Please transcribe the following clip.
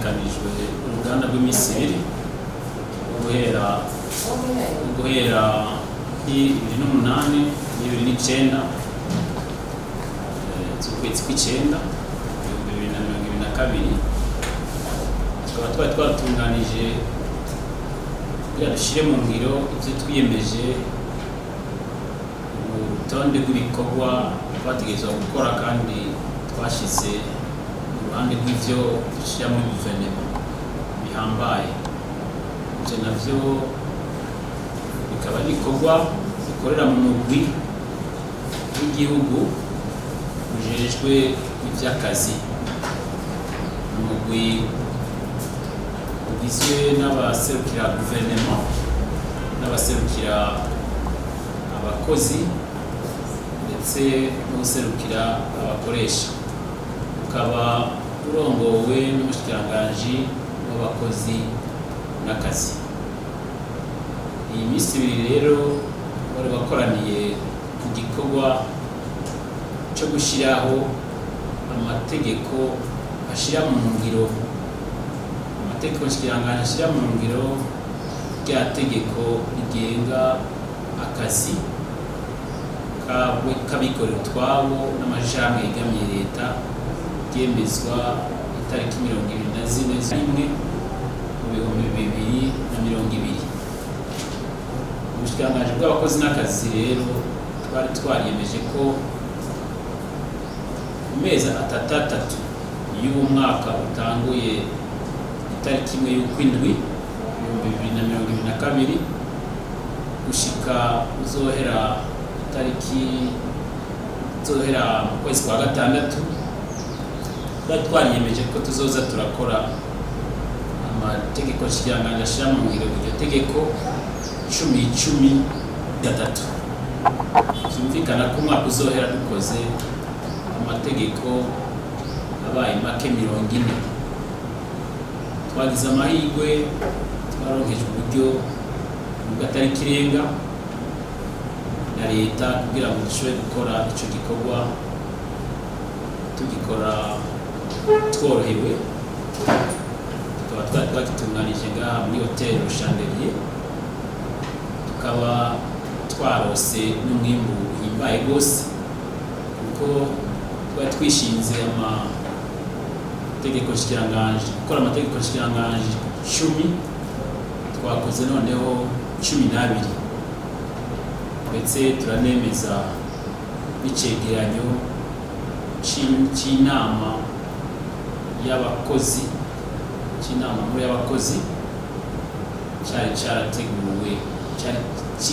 Hategekanijwe uruganda rw'iminsi 2 rwo guhera 28 na 29 z'ukwezi kw'icenda 2022. Tukaba twari twatunganije kugira dushyire mu ngiro ibyo twiyemeje mu rutonde rw'ibikorwa twategerezwa gukora kandi twashyize mu ruhande rw'ivyo dushyira muri guverinoma bihambaye. Ivyo navyo bikaba ari ibikorwa bikorera mu mugwi w'igihugu ujejwe ivy'akazi, umugwi ugizwe n'abaserukira guverinoma n'abaserukira abakozi ndetse n'userukira abakoresha, ukaba urongowe n'umushikiranganji w'abakozi n'akazi. Iyi minsi 2 rero wari wakoraniye ku gikorwa cyo gushyiraho amategeko ashyira mu ngiro, amategeko nshikiranganji ashyira mu ngiro rya tegeko rigenga akazi k'abikorera utwabo n'amashirahamwe yegamiye leta, ryemezwa itariki 24 z'imwe mu 2020. Ubushikiranganji bw'abakozi n'akazi rero twari twariyemeje ko mu mezi atatu atatu y'uwo mwaka utanguye itariki 1 y'ukwindwi 2022 gushika uzohera itariki uzohera mu kwezi kwa gatandatu, twari twariyemeje ko tuzoza turakora amategeko nshikiranganji ashira mu ngiro iryo tegeko cumi cumi gatatu. Vyumvikana ko umwaka uzohera dukoze amategeko abaye make 40. Twagize amahirwe, twaronkejwe uburyo nubwo atari ikirenga na leta kugira ngo dushobore gukora ico gikorwa, tugikora tworohewe. Tukaba twari twagitunganije ngaha muri hoteli Chandelier, tukaba twarose n'umwimbu uhimbaye rwose kuko twari twishinze amategeko nshikiranganji gukora amategeko nshikiranganji 10, twakoze noneho 12, ndetse turanemeza n'icegeranyo c'inama y'abakozi, c'inama nkuru y'abakozi cari carateguwe cari.